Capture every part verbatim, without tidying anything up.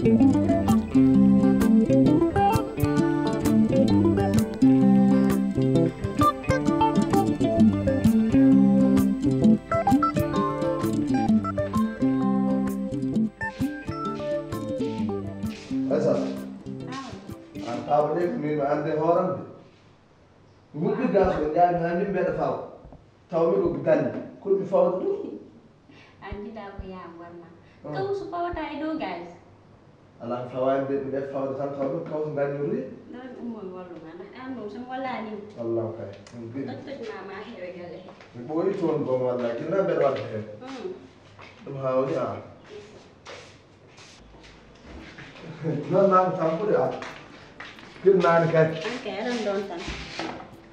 Aysata, an Paaba de, min mi annde hooram de. Mi huɓɓi gas o, njaami haa min mbeɗa fawa. Taw mi ko danni, ko mi fawde ɗum. An jiɗa ko yam warma. Ah. Kawsu fawata e dow gas. Alaa mi fawaani de, mi ɗef fawde tan taw ɗum kawsu nganni ruy. Ɗon ummo mi wallu ma, ndax an ɗum so mi wallaani. Wallah kay. Ɗon toj ma ma heewe galle he. Mi ɓooyi toon boom wallah, jinna mbeɗa wadde heen. Hmm. Ɗum haawni a. Noon naan tampude a. Ɗum naan kay. An kay aɗon ɗon tan.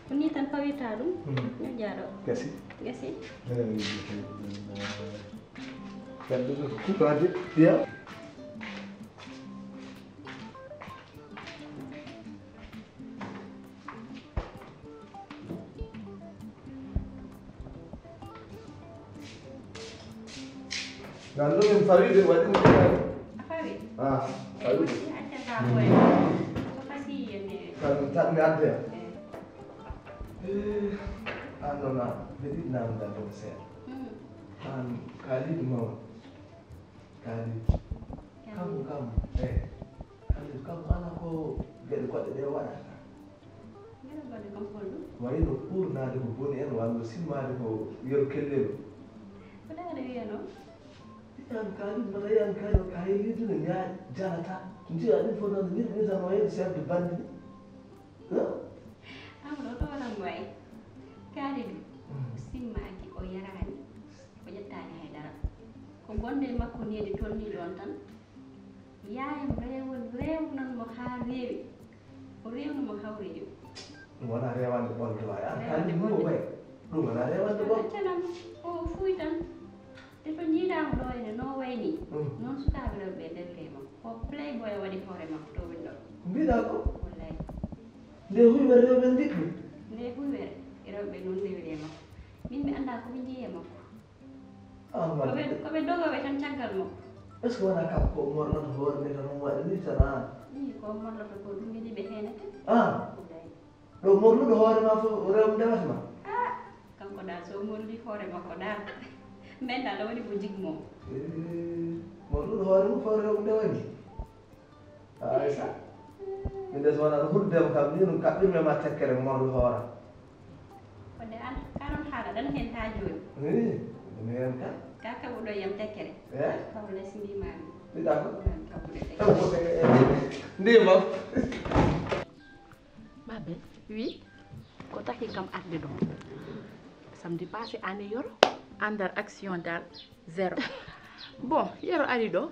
Ko ni tan pawirta ɗum. Hmm. Ñoƴƴa ɗo. Gasi. Gasi. Eh, gasi. Ɓen ɗo ko kubaade, ya. Ngal ɗum en fawi de, waɗi mo ɗum. A fawi? Ah, fawi. Woni accata ko en. Ko fasi yende. Kan tan mi adde. Eh. Eh, an noon a, ɓe ɗiɗi naamnda ɗum seeɗa. Hmm. An kaaliiɗo mawɗo. Kaaliiɗo. Kam. Kam, kam, eh. Kaaliiɗo kam, ala ko geɗe goɗɗe ɗe waɗata. Geɗe goɗɗe kam holɗum? Wayno ɓurnaade ko boni en, walla simmaade ko yeru kelleeru. Ko ɗe aɗa wiya noon? Iyan kaaliiɗo, mbaɗa iyan kaaliiɗo, ka heewii ɗum ne ñaa-, jalata. Njiya ɗum fof noon, nit, nit tan o heewi chef de bande ni. Huh? Amadou, o ɗo waɗan mo ay. Kaaliiɗo, mm, simmaaki, o yaraani, o ƴettaani hay dara. Ko gonde makko needi tolnii ɗoon tan. Yaayam reewa, reewnan mo haa reewi. O reewni mo haa o reewi. Ɗum wonaa reewande ɓolde waay. An reewande kaaliiɗo mum o ɓolde. Waay. Ɗum wonaa reewande ɓolde. Accanam, o fuuy tan. Te to njiiɗaama ɗo ene no wayni, mm, noon sukaaɓe rewɓe ɓe ndewiree makko. Ko playboy waɗi hoore makko to woni ɗo. Ko mbiɗaa ko? Wallay. Nde huywere rewɓe njiɗ ɗum? Nde huywere e rewɓe noon ndewiree makko. Min mi anndaa ko ɓe njiyi e makko. Ah, ko ɓe, ko ɓe dogooɓe tan caggal makko. Est-ce que wonaa kam ko morlata hoore nde tan omo waɗi ni tan aan? Ii, ko morlata ko ɗum yiɗi ɓe heenete. Ah. Wallay. Ɗo morluɗo hoore ma fof, o rew ndewata ma? Ah, kanko dal, so morli hoore makko dal, mben dal, waɗi mo jigmo. Eh, morluɗo hoore mum fof, rew ndewani. Ay, sa. Min de, so wonaa ɗo huddema kam, ni ɗum kaɓɓirmi ma tekkere morlo hoore. Wonde an, ka ɗon haala, ɗon heen haa jooni. Eh, ɗum heen ka. Ka kaɓuɗo yam tekkere. Eh? Kaw les mbimami. Ɗiɗa ko? Ɗon kaɓuɗo tekkere. Ɗum ko tekkere. Ndi mam. Ma belle. Oui. Ko taki kam arde ɗo? Samedi passé, an e Yoro. Andal action dal, zéro. Bon, Yoro ari ɗo,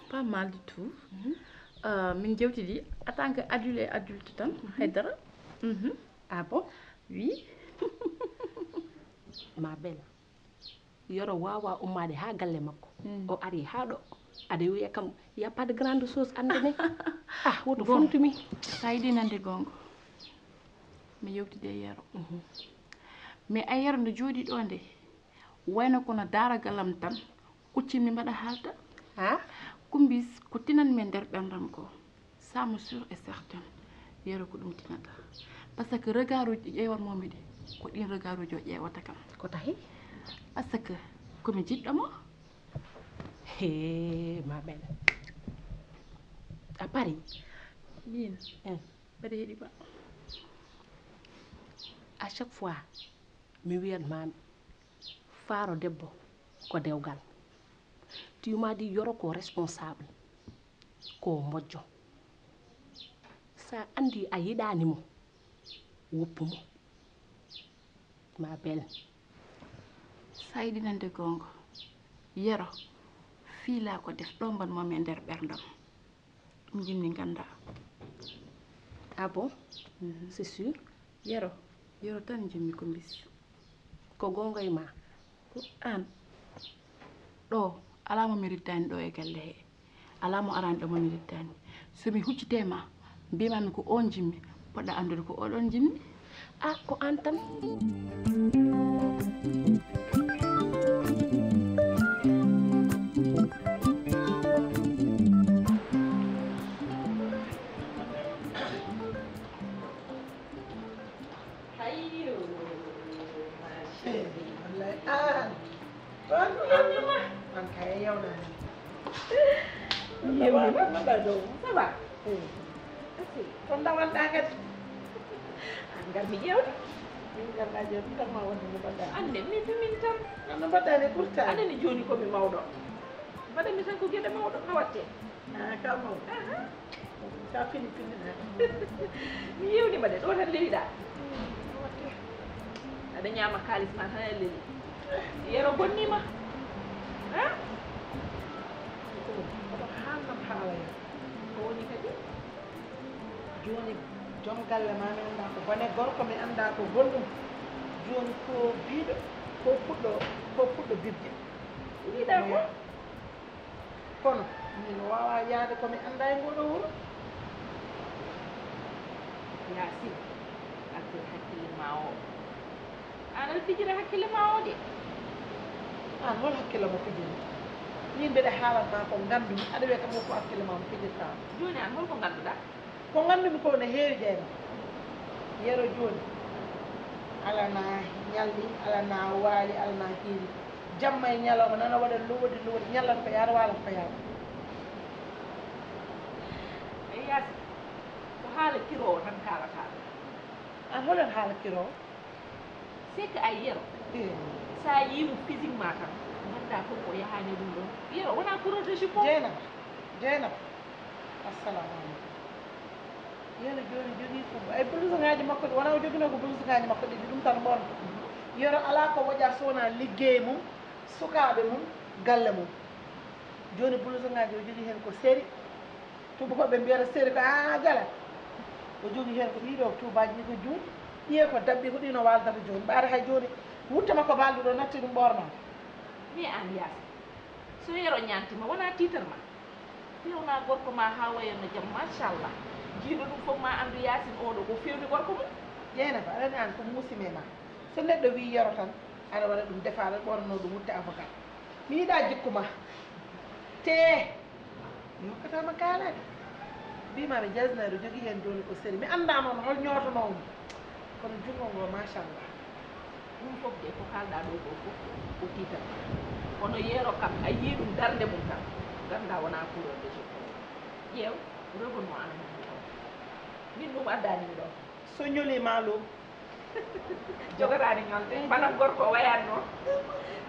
pas mal du tout. Mhm. Euh, min jewtidi en tant que adulte et adulte tan, mhm, haydara. Mhm. Ah bon? Oui. Ma belle. Yoro waawaa ummaade haa galle makko. Mm. O ari haa ɗo. Aɗa wiya kam, y a pas de grande chose, annde ne. Ah, woto fontumi. Bon, sa yiɗi nande goonga, mi yewtide e Yero. Mhm. Mais a Yero nde jooɗi ɗo nde, wayno kono daaragal am tan, kuccin mi mbaɗa haalta. Ha? Kumbis, ko tinan mi e nder ɓerndam ko. Ça me sûr et certain, Yero ko ɗum tinata. Parce que regard uji ɗi ƴeewanmomi ɗi, ko ɗin regard uji o ƴeewata kam. Ko tahi? Parce que ko mi jiɗɗo mo. He, ma belle. A pari? Min? Eh. Mbeɗa yiɗi ma. À chaque fois, mi wiyat mami, faaro debbo ko dewgal. Tu m'as dit Yoro ko responsable, ko mojjo. Sa andi a yiɗani mo, woppu mo. Ma belle. Sa yiɗi nande goonga, Yero, fiila ko def ɗo mban momi e nder ɓerndam. Ɗum jinmi ngannda. Ah bon? Mhm. C'est sûr? Yero, Yero tan jinmi ko mbis. Ko goonga e ma? Ko aan. Ɗo, alaa mo mi rittaani ɗo e galle he. Alaa mo araani ɗo mo mi rittaani. So mi huccitee ma, mbimami ko oon jinmi, poɗɗa anndude ko oɗon jinmi. Ah, ko aan tan. Yewni ma. Mbaɗa dow. Ça va? Eh. Merci. Ko ndawanɗa kadi? An ngar mi ƴeewde. Min ngar ma ƴeewde tan ma wonde no mbaɗɗa. An ne, min, min tan. An no mbaɗɗa ne ɓurta. Aɗa ne jooni ko mi mawɗo. Mbaɗa mi tan ko geɗe mawɗo na watte. Ah, ka mawɗo. Aha. Ka fini fini na. Mi yewni ma de, ɗo tan lewiɗa. Aɗa ñaama kaalis ma tan a leli. Yero bonnima. Ha? Oto haalnam haala ya. Ko woni kadi? Jooni joom galle ma mi annda ko bone gorko, mi annda ko bonɗum. Jooni ko biiɗo, ko puɗɗo, ko puɗɗo bibje. Mbiɗa ko? Kono min wawa yaade ko mi annda e ngoɗo wuro. Yaasin, artir hakkille ma o. An aɗa fijira hakkille ma o de. An hol hakkille mo fijiri? Min mbeɗa haalan ma ko ngandumi, aɗa wiya kam ko hakkille ma mo fijirta. Jooni an holko nganduɗa? Ko ngandumi ko ne heewi jeyma. Yero jooni. Ala na ñalli, ala na waali, ala na hiiri. Jamma e ñalawma nana waɗa lowodi lowodi, ñallan ko yaara, waalan ko yaara. Ay Yaasin, ko haala kirowo tan kaalata. An holen haala kirowo? C'est que ay Yero. Eh. Sa yiimo physiquement tan, ganda ko ko yahani ɗum ɗon. Yero wona coureur de jupon. Jeynaba, Jeynaba. Assalamu aleykum. Yero jooni jogii ko ay blouse ngaji makko ɗi, wona o jogino ko blouse ngaji makko ɗiɗi, ɗum tan ɓorno. Yero ala ko waɗa so wona liggey mum, sukaaɓe mum, galle mum. Jooni blouse ngaji o jogii heen ko seri. Tuubakooɓe mbiyata seri ko a jala. O jogii heen ko ɗii ɗoo tuubaaji ɗi ko juuɗi. Ɗiye ko dabɓi ko ɗii no waaldata jooni. Ɓaade hay jooni wutte makko baalɗo ɗo natti ɗum ɓoornaade. Mais an Yaasin, so Yero ñaantima wona tiitar ma. Feewna gorko ma haa waya no jam machallah. Jiiɗo ɗum fof ma anndu Yaasin oɗo ko feewni gorko mum. Jeynaba, aɗa anndi an ko muusi me ma. So neɗɗo wii Yero tan, aɗa waɗa ɗum defa, aɗa ɓoornoo ɗum wutte avocat. Mi yiɗaa jikku ma. Tee. Mi hokkataama kaalaade. Mbiimaami jasneer o jogii heen jooni ko seri. Mi anndaa noon hol ñootonoowo mo. Kono junngo ngoo, machallah. Ɗum fof de ko kaalɗaa ɗoo ɗoo fof ko tiitan. Kono Yero kam, a yii ɗum darnde mum tan. Nganndaa wonaa couleur de jeu. Ƴeew, revenons à nos moutons. Min ɗum addaani mi ɗoo. So ñolii maa loo. Jogataani ñolde. Bana gorko o wayatno.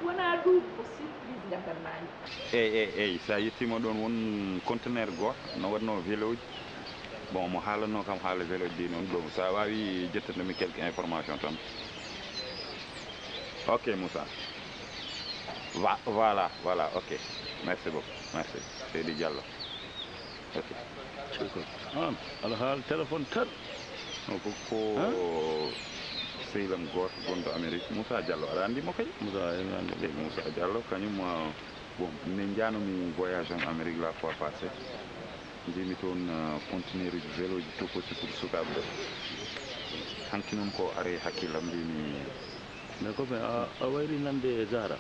Wonaa ɗum, ko surprise ngaddanmaami. Eyi, eyi, eyi, so a yettiima ɗoon won conteneur gooto no waɗnoo vélo ji. Bon, mo haalanno kam haala vélo ji ɗi noon, bon, so a waawi ƴettanɗo mi quelques informations tan. Ok, Moussa. Va, voilà, voilà, ok. Merci beaucoup. Merci. Seydi Diallo. Ok. An, aɗa haala téléphone tan. No ko, ko sehil am gooto gonɗo Amérique, Moussa Diallo, aɗa anndi mo kay? Moussa, emi anndi. Eyi, Moussa Diallo, kañum, ah, bon, min njahnoomi voyage en Amérique la fois passée. Njiimi toon, ah, conteneur uji vélo ji tokosi pour sukaaɓe ɓe. Hanki noon ko ari e hakkillam, mbiimi, mais ko ɓe a, a wayri nande e Zahra?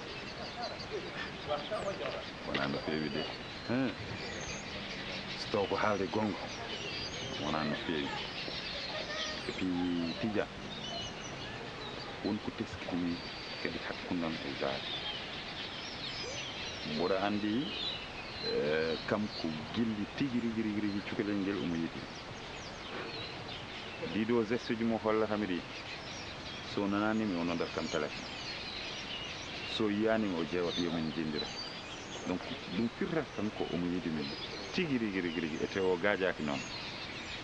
Wonaa no feewi de. Hein? So taw ko haalde goonga, wonaa no feewi. Et puis, Tija, won ko teskini kadi hakkunde am e Zahra. Mboɗo anndi, eh, kam ko gilli tigi rigi, rigi, rigi cukalel ngel omo yiɗi. Ɗii ɗoo geste uji mo hollata mi ɗi, so nanaani mi, o noddat kam téléphone. So yiyaani mi, o ƴeewat, yo min njinndir. Donc, ɗum firtata tan ko omo yiɗi min tigi rigi, rigi, rigi, e te o gaajaaki noon.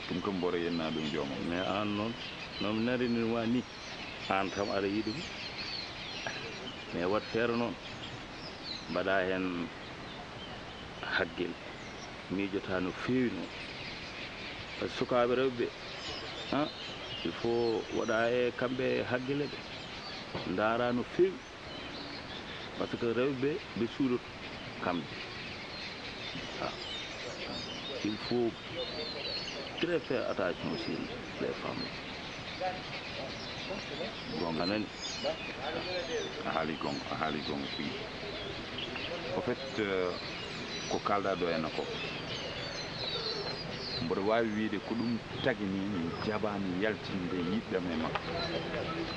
Ɗum kam mboɗo yennaa ɗum joomam. Mais aan noon, no mi narini ma ni, aan kam aɗa yiɗi mo. Mais waɗ feere noon, mbaɗa heen hakkille, miijotaa no feewi noon. Sukaaɓe rewɓe, ah, il faut waɗa e kamɓe hakkille ɓe, ndaara no feewi. Parce que rewɓe ɓe, ɓe suudoto kamɓe. Ah, il faut très faire attention sur les femmes. Goonga. A nani? A haali goonga, a haali goonga tigi. Au fait, euh, ko kaalɗaa ɗo henna ko, mboɗo waawi wiyde ko ɗum tagi mi, mi jaɓaani yaltinde yiɗde am e makko.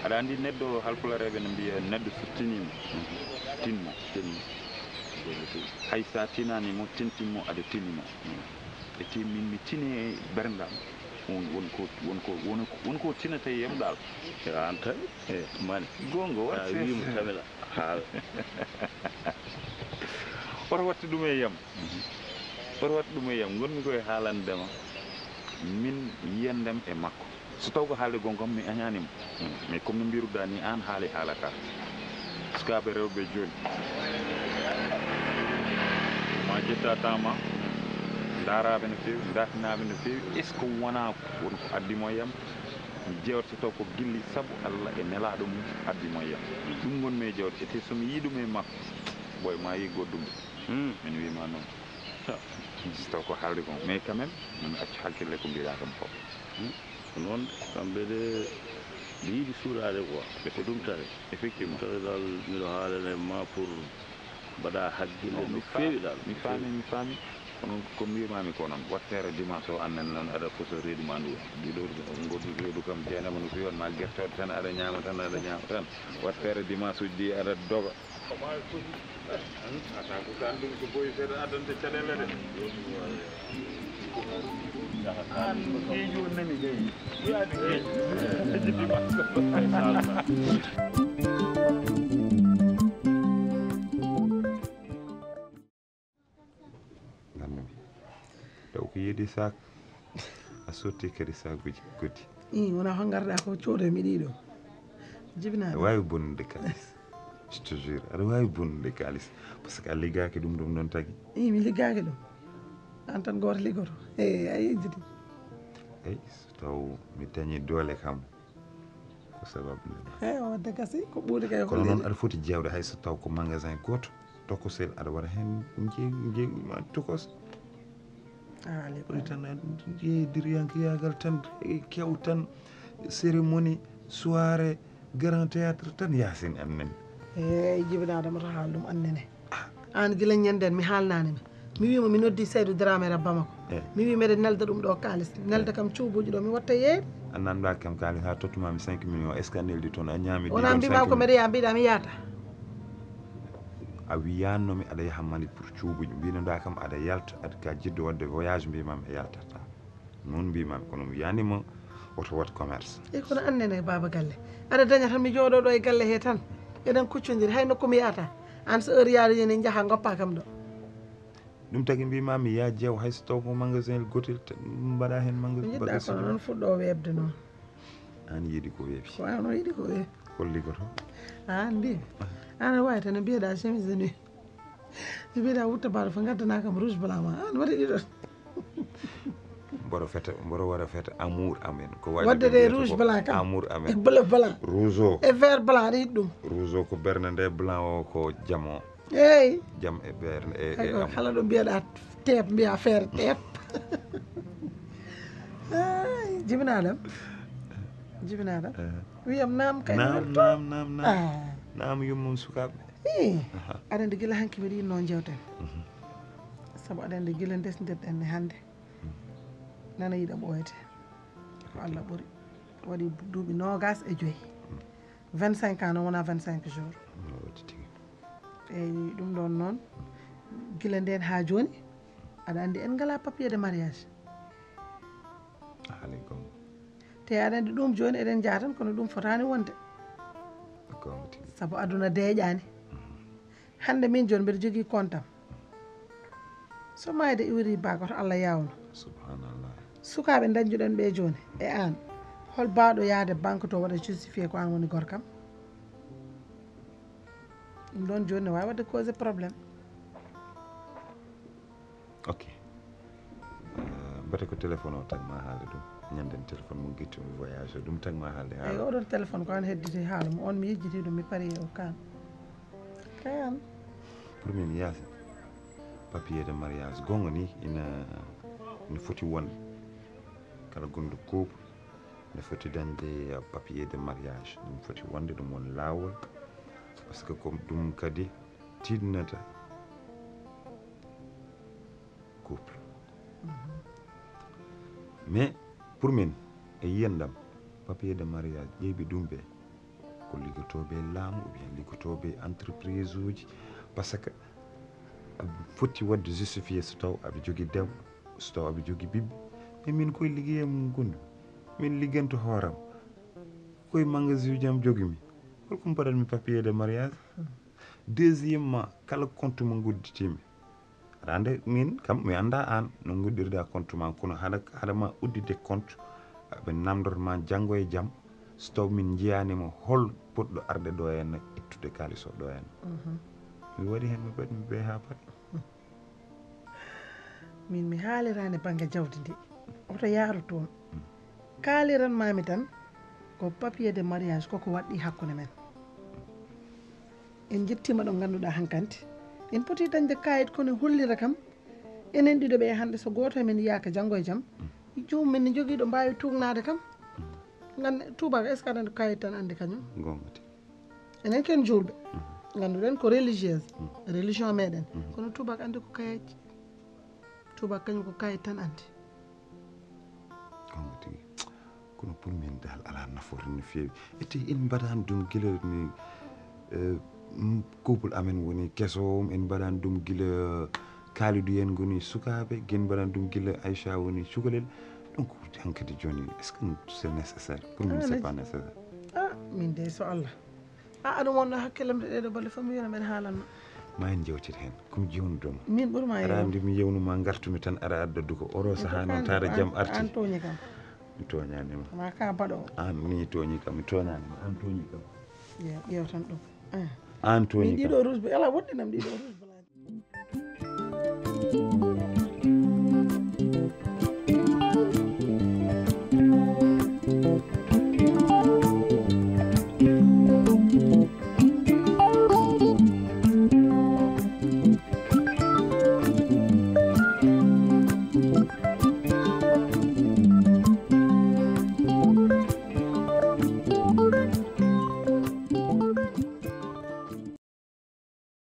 Aɗa anndi neɗɗo, Haalpulareeɓe no mbiya, neɗɗo so tiniima, tinmo. Tinmo. Hay sa tinani mo, tintin mo, aɗa tini mo. E ti min mi tini e berndam. Won won ko won ko won ko won ko tinata yem dal. An tawi. E mani. Gongo wat a wimo tamela. Haala. Oto wattu ɗum e yam. Oto wattu ɗum e yam, gonmi koye haalandema min yiyandem e makko. So taw ko haalde gonga mi añanima. Mais comme no mbiruɗa ni, an haali haala ka. Sukaaɓe rewɓe joni ma ƴetta tama, daraɓe no fewi, dartinaɓe no fewi. Est ce que wona won ko addi mo yam? Mi jewta so taw ko gilli sabu Allah e nelaɗo mum addi mo yam. Ɗum gonmi e jewte ete somi yi ɗum e makko. Boy ma yi goɗɗum. Min wima noon. So taw ko haalde kon, mais quand même mi accu hakkille ko mbiɗa kam fof. Ko noon, kamɓe de ɓe yiɗi suuɗaade quoi. Ko ɗum tagi. Effectivement. Tagi dal, miɗo haalane ma pour mbaɗa hakkille no feewi dal. Mi faami, mi faami. Ko noon ko mbimami ko noon, wat feere dimanche o annen noon aɗa foso reedu ma ndu. Ɗiɗo ngoɗɗo reedu kam jeenama no fewi, on ma gertoɗo tan aɗa ñaama tan, aɗa ñaama tan. Wat feere dimanche uji ɗi aɗa doga. Ata ko tan ɗum ko boyi seeɗa addante caɗeele de. An geeji on nani gay. Wiyaani geeji. Hedditima. Taw ko yeedi sak. A sotti kadi sakuji goɗɗi. I wona ko ngarɗa ko coodo mi ɗiɗo. Jibina. Aɗa waawi bonnude kalis. Je te jure, aɗa waawi bonnude kalis. Parce que a liggaaki ɗum ɗum noon tagi. I mi liggaaki ɗum. An tan gooto liggoto. Eyi a yejjiti. Eyi so taw mi dañi doole kam. Ko sababu nde. He o wadde kasi ko ɓuuri kay. Kono noon aɗa foti jewde hay so taw ko magasin gooto. Tokosel aɗa waɗa heen jeeguji ma tokos. Ɓuri tan jeeyi diriyankiyagal tan, kew tan, cérémonie, soirée, grand théâtre tan yaasin annene. Eyi jibinaɗo moto haal ɗum annene. An gila ñanden mi haalnanima. Mi wimo mi noddi Saydou Dramé rabbamako. Mi wi meɗen nelda ɗum ɗo kalis, nelda kam cuubuji ɗo mi watta yeeyde. A nanɗa kam kalis ha tottumami cinq millions, est ce que a neldi toon a ñaami? Wona mbima ko mbeɗa yaha mbiɗa mi yaata. A wiyannomi aɗa yaha mani pour cuubuji, mbinoɗa kam aɗa yalta, aɗa ka jiɗɗo wadde voyage, mbimami a yaltata. Noon mbimami kono mi wiyanima oto wat commerce. E kono annene baba galle aɗa daña tan mi jooɗo ɗo e galle he tan. Eɗen kuccodiri hay nokku mi yahata. An so heure yaade yoni jaha goppa kam ɗo. Ɗum tagi mbima mi ya jeew hay so taw ko magasin gotel mbaɗa hen magasin. Jiɗɗa kono noon fuɗɗo weɓde noon. An yiɗi ko weeɓi. Ko an o yiɗi ko weeɓi. Hol liggoto? An mbi an wawi tan mbiyeɗa chemise de nuit. Mbiyeɗa wutta baɗo fo gaddana kam rouge blanc ma an waɗi ɗiɗon. Mboro fete mboro waɗa fete amour amen ko waɗi wadde de rouge blanc kam amour amen bleu blanc rouge o e vert blanc aɗa yiɗi ɗum. Rouge o ko bernde nde, blanc o ko jamo. Eyi. Jam e ɓeer e e am. Kala ɗo mbiyaɗa teep mbiya feere teep. Jibinaɗam. Jibinaɗam. Wiyam nam kay nam nam nam nam. Nam yummum sukaɓe. Aɗa andi gila hanki miɗa yinno jewten. Sabu aɗa andi gila ndesdirɗen ne hande. Nana yiɗa ɓooyete. Ko allah ɓuri. Waɗi duuɓi nogas e joyi. Vingt cinq ans noon wona vingt cinq jours. Eyi ɗum ɗon noon gila nden ha joni. Aɗa andi en ngala papier de mariage. Haali gom. Te aɗa andi ɗum joni eɗen jaa tan kono ɗum fotani wonde. Gom tigi. Sabu aduna deeƴani. Hande min joni mbeɗa jogui compte am. So mayde iwri bagoto allah yawno. Subhanallah. Sukaɓe dañjuɗen ɓe joni e an, hol baɗo yaade banque to waɗa justifié ko an woni gorkam? Ɗum ɗon joni ne wawi wadde causé problème. Ok. Mbete ko téléphone o tagma haalde ɗum. Ñanden téléphone mo guitti mo voyage o ɗum tagma haalde haala. Eyi oɗon téléphone ko an hedditi haala mo on mi yejjiti ɗum mi pari e o kan. Kan. Pour min yaasi papier de mariage gonga ni ina ina foti wonde. Kala gonɗo couple ne foti dañde papier de mariage ɗum foti wonde ɗum won laawol. Parce que ko ɗum kadi tiɗnata couple. Mais pour min e yiyandam papier de mariage ƴeyɓe ɗum ɓe ko liggotooɓe e laamu ou bien liggotooɓe e entreprise uji. Parce que Aɓe foti waɗde justifié so taw aɓe jogii debbo, so taw aɓe jogii ɓiɓɓe. Mais min koye liggeyam ngonmi. Min ligganto hooram. Koye magasin uji am jogimi. Holko mbaɗatmi papier de mariage? Deuxièmement, kala compte mo ngudditimi. Aɗa annda min kam mi annda an no nguddirɗa compte ma, kono haɗa haɗa ma udditde compte, aɓe namndotoma janngo e jam, so taw min njiyaanima hol poɗɗo arde ɗo henna, ittude kaalis o ɗo henna. Mi waɗi heen mi baɗmi ɓe haa paɗi. Min mi haaliraani bannge jawdi ndi. Oto yaaru toon. Kaaliranmaami tan ko papier de mariage koko waɗɗii hakkunde men. En njettiima ɗo ngannduɗaa hankadi en poti dañde kayit kono hollira kam enen ɗiɗo ɓe hannde so gooto e men yiyaaka janngo e jam, joomum men ne jogii ɗo mbaawi tuugnaade kam. Ngannde tuubaako, est ce que aɗa anndi kayit tan anndi kañum? Goonga tigi. Enen ken juulɓe, ngannduɗen ko religieuse, religion meɗen, kono tuubaako anndi ko kayitji. Tuubaako kañum ko kayit tan anndi. Goonga tigi. Kono pour min dal alaa nafoore no feewi. Ete en mbaɗaani ɗum gila ni, eh, m- couple amen woni keso, en mbaɗaani ɗum gila Kalidou en ngoni sukaaɓe, en mbaɗaani ɗum gila Aïcha woni cukalel. Donc hankadi jooni, est ce que c'est nécessaire? Pour min c'est pas nécessaire. A min de so Allah. A aɗum wonno hakkillam de ɗeɗo balle fof mi wiyana men haalanma. Ma en jewtit heen komi jewnuɗoma. Min ɓurma. Aɗa anndi mi yewnuma ngartumi tan aɗa adda duko oro saha noon tara jam arti. An tooñi kam. Mi tooñanima. Ma ka baɗo. An ni tooñi kam mi tooñanima an tooñi kam. Ƴeew tan ɗum. An tooñi kam. Ɗiɗo rouge ala woɗɗinam ɗiɗo rouge blanc.